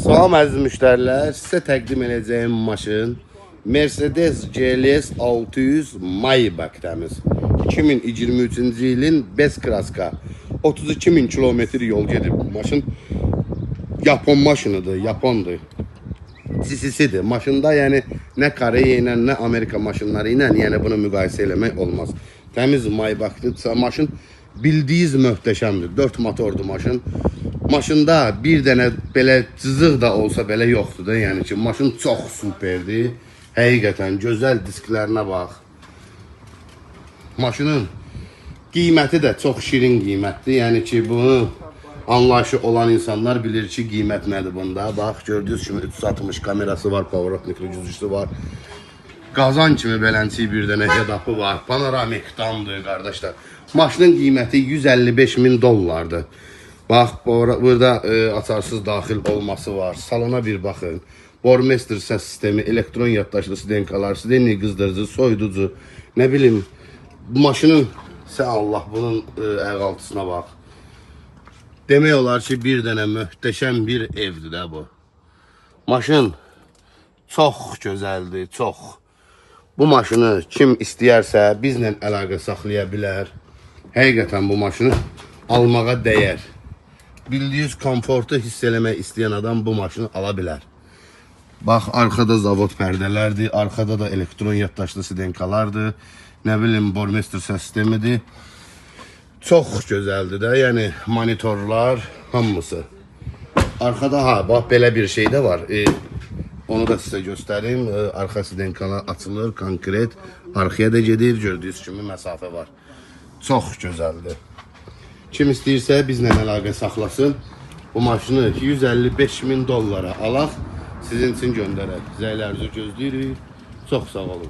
Salam əziz müştərilər, sizə təqdim edəcəyim maşın Mercedes GLS 600 Maybach təmiz. 2023-cü ilin bez kraska. 32 min kilometr yol gedib bu maşın. Yapon maşınıdır, Yapondur. CC'sidir. Maşında yəni nə Koreya ilə, nə Amerika maşınları ilə, yəni bunu müqayisə eləmək olmaz. Təmiz Maybach'dır. Maşın bildiyiniz möhtəşəmdir. 4 motordur maşın. Maşında bir dənə belə cızıq da olsa belə yoxdur da. Yəni ki, maşın çox superdir. Həqiqətən gözəl, disklərinə bax. Maşının qiyməti də çox şirin qiymətdir. Yəni ki, bunu anlayışı olan insanlar bilir ki, qiymət nədir bunda. Bax, gördüyünüz kimi 360 kamerası var, поворотник güzgüsü var. Qazan kimi beləncik bir dənə head-up'ı var. Panoramik damdır, qardaşlar. Maşının qiyməti 155 min dollardır. Bax, burada açarsız daxil olması var. Salona bir baxın. Burmester səs sistemi, elektron yaddaşlı sidenkalar, sidenli qızdırıcı, soyuducu, nə bilim, bu maşının, sən Allah, bunun ayaqaltısına bax. Demək olar ki, bir dənə möhtəşəm bir evdir də bu. Maşın çox gözəldir, çox. Bu maşını kim istəyərsə bizlə əlaqə saxlaya bilər. Həqiqətən bu maşını almağa dəyər. Bildiyiniz komfortu hiss eləmək istəyən adam bu maşını ala bilər. Bax, arxada zavod pərdələrdir, arxada da elektron yaddaşlı sidenkalardır. Nə bilim, Burmester səs sistemidir. Çox gözəldir də, yəni monitorlar hamısı. Arxada ha, bax belə bir şey də var. Onu da sizə göstərim. Arxa sidenkalar açılır, konkret. Arxaya da gedir, gördüyünüz kimi məsafə var. Çox gözəldir. Kim istəyirsə bizlə əlaqə saxlasın. Bu maşını 155 min dollara alaq, sizin üçün göndərək. Zənglərinizi gözləyirik. Çox sağ olun.